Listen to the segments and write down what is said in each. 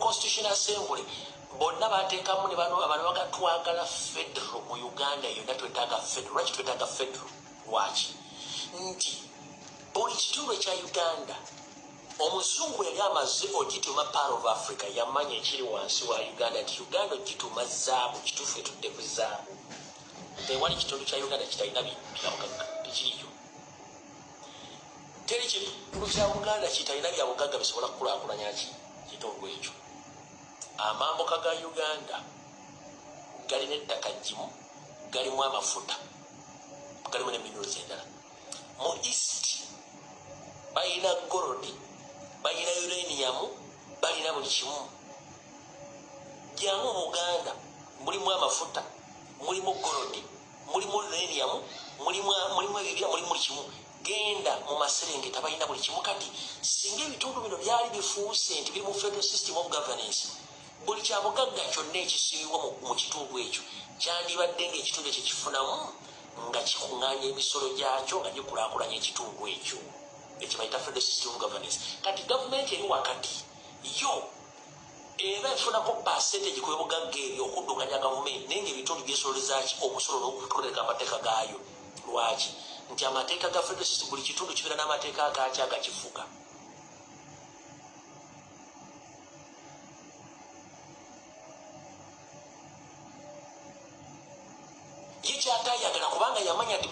Constitution Assembly bonna bateekamu ne bano abantu baga twagala federal mu Uganda yonna, twetaaga federal. Lwaki twetaaga federal? Lwaki? Nti buli kitundu ekya Uganda omuzungu yali amaze ogituuma part of Africa, yamanya ekiri wansi wa Uganda nti Uganda ogituuma zaabu, kituufu etudde ku zaabu. Tewali kitundu kya Uganda kitalina byabugagga, tekiriyo. Teri kitundu kya Buganda kitalina byabugagga bisobola kukulaakulanya ki kitundu ekyo. Amambuka ga Uganda galina ettaka ggimu, galimu amafuta, galimu ne minerals endala. Mu east balina gold, balina uranium, balina buli kimu. Jangu mu Buganda, mulimu amafuta, mulimu gold, mulimu uranium, mulimu ebibira, mulimu buli kimu. Genda mu maserengeta, balina buli kimu. Kati singa ebitundu bino byali bifuuse nti biri mu federal system of governance, buli kyabugagga kyonna ekisiibwa mu kitundu ekyo kyandibadde nga ekitundu ekyo kifunamu nga kikuŋŋaanya emisolo gyakyo nga gikulaakulanya ekitundu ekyo, ekyo bayita federal system of governance. Kati gavumenti eri wakati yo eba efunako percentage ku bibugagga ebyo okuddukanya gavumenti, naye nga ebitundu byesolozaki omusolo n'okukoleka amateeka gaayo. Lwaki? Nti amateeka ga federal system, buli kitundu kibeera n'amateeka agaaki agakifuga. Ye kyatayagala kubanga yamanya nti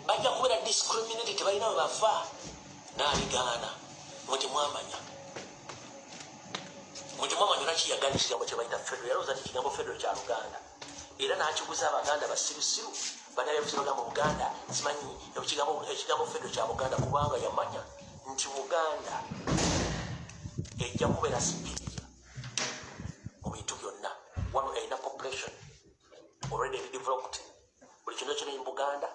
bajja kubeera discriminated, tebalina we bafa, n'abigaana. Mwe temwamanya, mwe temwamanya lwaki yagaana ekigambo kye bayita federal. Yalowooza nti ekigambo federal kya Luganda, era n'akiguza Abaganda basirusiru bannabyabufuzi bagamba Buganda simanyi ekigambo federal kya Buganda, kubanga yamanya nti Buganda ejja kubeera superior mu bintu byonna. Wano erina population already developed, buli kintu kiri mu Buganda,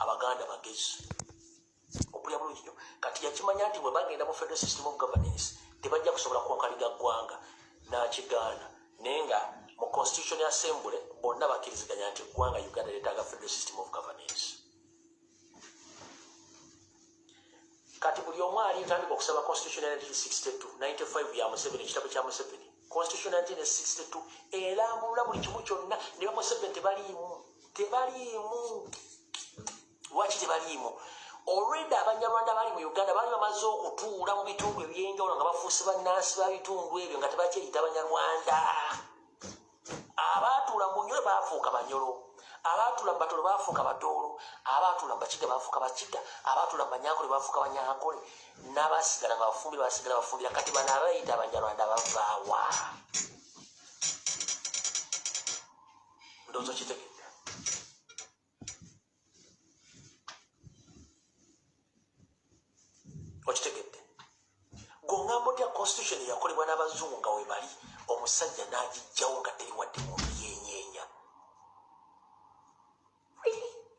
Abaganda bagezi okulya bulungi nnyo. Kati yakimanya nti bwe bagenda mu federal system of governance tebajja kusobola kwakaliga ggwanga, n'akigaana. Naye nga mu Constitution Assembly bonna bakkiriziganya nti eggwanga Uganda lyetaaga federal system of governance. Kati buli omu ali ntandika okusaba Constitution ya 1962, 95 ya Museveni, ekitabo kya Museveni Constitution 1962 erambulula buli kimu kyonna, ne ba Museveni tebaliimu, tebaliimu. Lwaki tebaliimu? Olwedda Abanyarwanda bali mu Uganda baali bamaze okutuula mu bitundu ebyenjawulo nga bafuuse bannansi ba bitundu ebyo, nga tebakyeyita Banyarwanda. Abaatuula mu Bunyoro baafuuka Banyoro, abaatuula mu Batoolo baafuuka Batoolo, abaatuula mu Bakiga baafuuka Bakiga, abaatuula mu Banyankole baafuuka Banyankole, n'abasigala nga bafumbira basigala bafumbira. Kati bano abayita Abanyarwanda bavaawa? Ndowooza kitegedde. Okitegedde? Gongamba otya constitution eyakolebwa n'abazungu nga webali, omusajja n'agijjawo nga teri wadde muntu yenyeenya?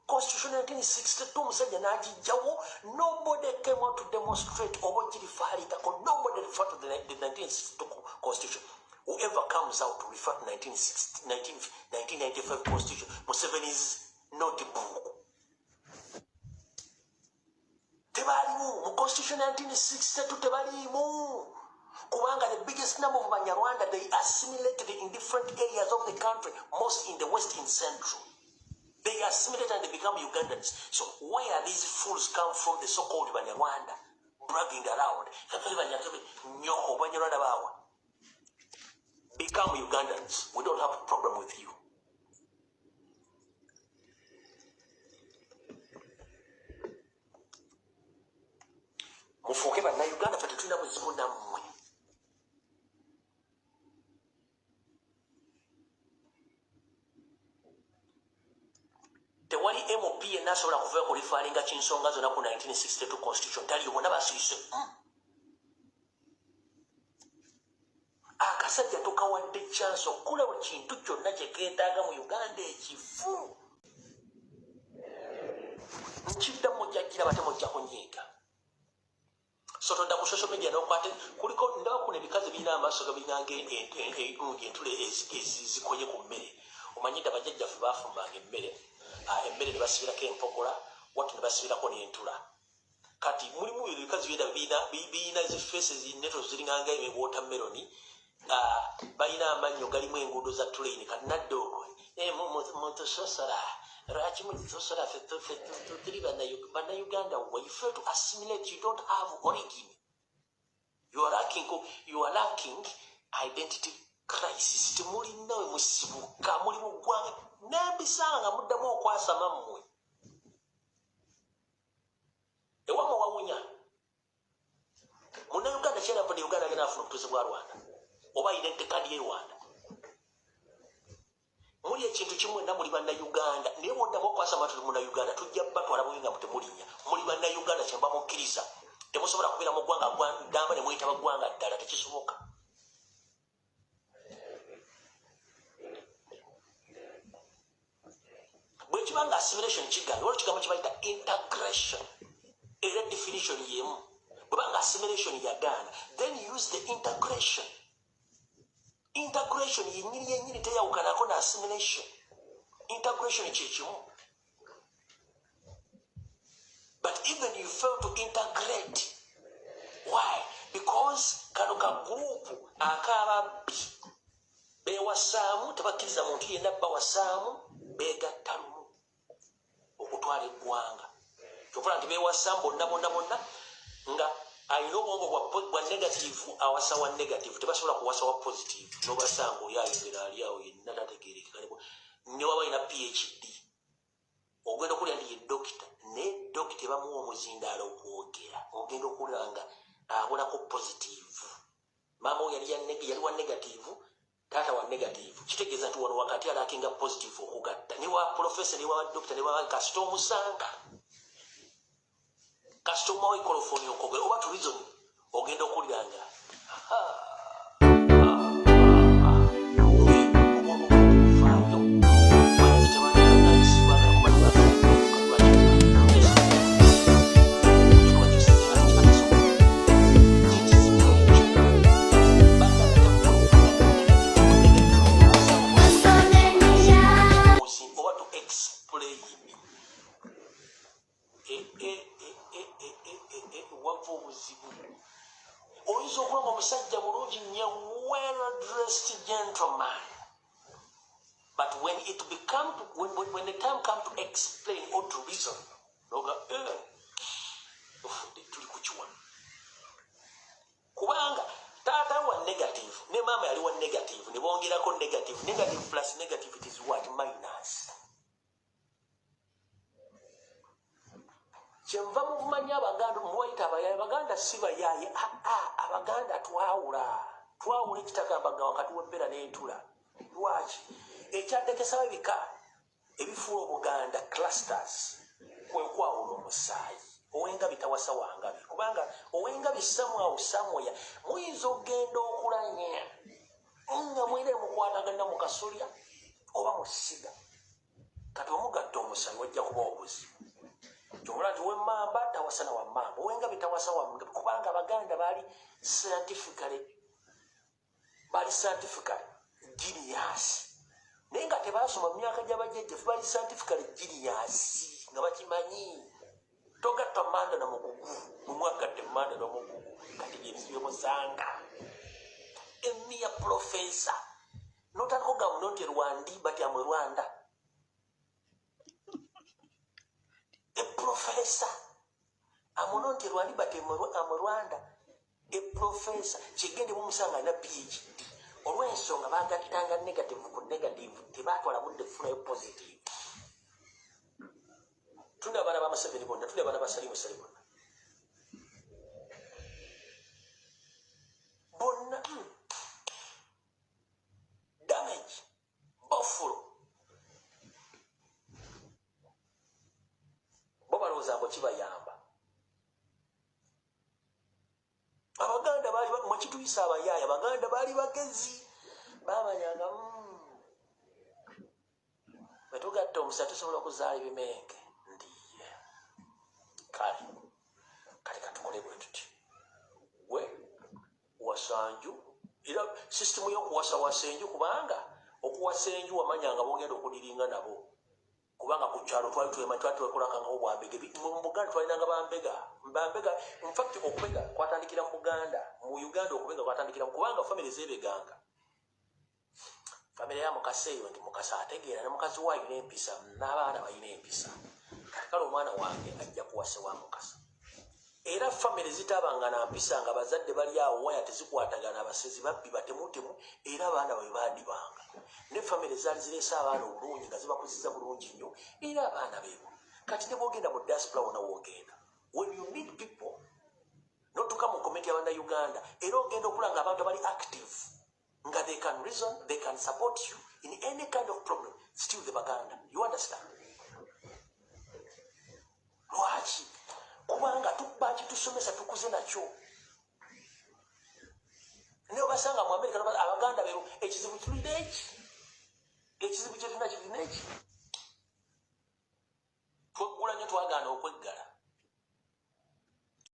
Constitution 1962 omusajja n'agijjawo, nobody came out to demonstrate oba ogirifaalikako. Nobody refer to the 1962 constitution. Whoever comes out to refer to 1995 constitution, Museveni's notebook, tebalimu mu constitution 1962, tebalimu, kubanga the biggest number of Banyarwanda, they assimilated in different areas of the country, most in the west, in central. They assimilate and they become Ugandans. So where these fools come from, the so-called Banyarwanda bragging around, nyoko Banyarwanda bawa? Become Ugandans, we don't have a problem with you. Mufuuke Bannayuganda, fe tetulina buzibu nammwe. Tewali MP yenna asobola kuva ku referringa kinsonga zonna ku 1962 constitution, taliyo, bonna basirise. Akasajja tukawadde chance okukola buli kintu kyonna kyekeetaaga mu Uganda ekifu. Nkidda, mujja gira bate, mujja kunyiiga. So todda ku social media nokwate kuliko ndaba kuno ebikazi birina amaaso gabirinanga egundi entule zikonye ku mmere. Omanyidde abajjajjaffe bafumbanga emmere, emmere ne basibirako empogola, watu ne basibirako n'entula. Kati mulimu ebikazi byenda birina zi face zineto ziringanga watermelon. Balina amannyo galimu enguudo za tuleyini. Kati nadde okwo mutusosola, lwaki mutusosola? Ffe tuli Bannayuganda. You fail to assimilate. You don't have origin. You are lacking identity crisis. Temulina we musibuka, muli mu ggwanga nembisanga nga muddamu okwasama mmwe ewamwe wawunya. Munnayuganda kyerava ne Uganda agenda afuna obutuuze bwa Rwanda oba identity card ye Rwanda. Muli ekintu kimu, enna muli Bannayuganda, naye bwoddamu okwasama tuli Munnayuganda, tujja batwala bubi nga temulinnya. Muli Bannayuganda, kyemba mukkiriza. Temusobola kubeera mu ggwanga ddamba ne muyita baggwanga ddala, tekisoboka. Bwe kiba nga assimilation kigaana, waliwo kigambo kibayita integration, era definition yemu. Bweba nga assimilation yagaana, then use the integration. Integration yenyini yenyini teyawukanako na assimilation. Integration kyekimu, but even you fail to integrate. Why? Because kano ka group ak'ababbi bewasaamu, tebakkiriza muntu yenna bawasaamu, begatta lumu okutwala eggwanga. Kyovula nti bewasaamu bonna bonna bonna, nga alina obwongo bwa negative awasa wa negative, tebasobola kuwasa wa positive. Nobasanga oli ayogera ali awo yenna tategerekeka, ne waba alina PhD, ogenda okulya nti ye dokita, naye dokita bamuwa omuzindaalo okwogera, ogenda okulaba nga abulako positive. Maama we yali wa negative, taata wa negative, kitegeeza nti wano wakati alackinga positive okugatta. Ne wa professor, ne wa dokita, ne wa kasita omusanga, kasita omuwa microphone okwogera oba to reason, ogenda okuwulira nga obwongo bufaayo. Oba to explain. Wava obuzibu. Oyinza okuba nga omusajja bulungi nnyo, well dressed gentleman, but when it become to, when the time come to explain or to reason, noga ofudde, tuli kukiwano, kubanga taata wa negative ne maama yali wa negative, ne bongerako negative. Negative plus negative, it is what? Minus. Kyenva muvumanya Abaganda, mubayita abayaye. Abaganda si bayaye. Aa, Abaganda twawula, twawula ekitagambaga wakati w'embeera n'entula. Lwaki ekyatekesawo ebika ebifuula Obuganda clusters kwe kwawula omusaayi? Owengabi tawasa wangabi, kubanga owengabi samwawo samweya muyinza okugenda okulanya nga mwine mukwatagana mu kasolya oba mu ssiga. Kati omugatta omusaayi, wajja kuba obuzibu. Kyobula nti wemmamba tawasa na wammamba, owengabi tawasa wangabi, kubanga Abaganda baali scientifically, bali scientifically genius, naye nga tebasoma mu myaka gy'abajjajjaffe. Bali scientifically genius nga bakimanyi, togatta manda na mugugu. Mumwagadde manda nomugugu, kati byebizibu byemusanga. Emiya professor notandika ogamba nti Rwandi, but amwe Rwanda. A professor amuno nti Rwandi, but amwe Rwanda. A professor kigende mumusanga alina PhD, olw'ensonga bagattanga negative ku negative, tebatwala budde kufunayo positive. Tuli abaana ba Museveni bonna, tuli abaana ba Salimu Sali bonna bonna. Damage bofulo bo balowooza mbu kibayamba. Abaganda baali mwekituyisa abayaaya. Abaganda baali bagezi, bamanyanga bwe tugatta omusa tusobola okuzaala ebimenke. Ndiye kale kale katukole bwe tuti, gwe wasanju. Era sisitimu y'okuwasawasa enju, kubanga okuwasa enju wamanyanga bogenda okudiringa nabo. Kubanga Kubanga ku kyalo twali twema, twali twekolakangawo bwambega. Mu Buganda twalinanga bambega, bambega. In fact, okubega kwatandikira mu Buganda. Mu Uganda okubega kwatandikira kubanga family zebeganga. Family ya Mukasa eyo nti Mukasa ategeera, ne mukazi we alina empisa, n'abaana balina empisa. Kati kale omwana wange ajja kuwasa wa Mukasa. Era family zitabanga na mpisa, nga bazadde bali awo waya tezikwatagana, abasezi, babbi, batemutemu, era abaana bwe badibanga. Ne family zaali zireese abaana obulungi, nga zibakuziza bulungi nnyo, era abaana beebo. Kati ne bwogenda mu diaspora wona wogenda, when you meet people, notuka mu community y'Abannayuganda, era ogenda okula nga abantu abali active, nga they can reason, they can support you in any kind of problem, still the Baganda. You understand lwaki? Kubanga bakitusomesa, tukuze nakyo. Naye obasanga mu Amerika, Abaganda bero ekizibu tulina eki, ekizibu kyetulina kirina eki, tweggula nnyo, twagaana okweggala.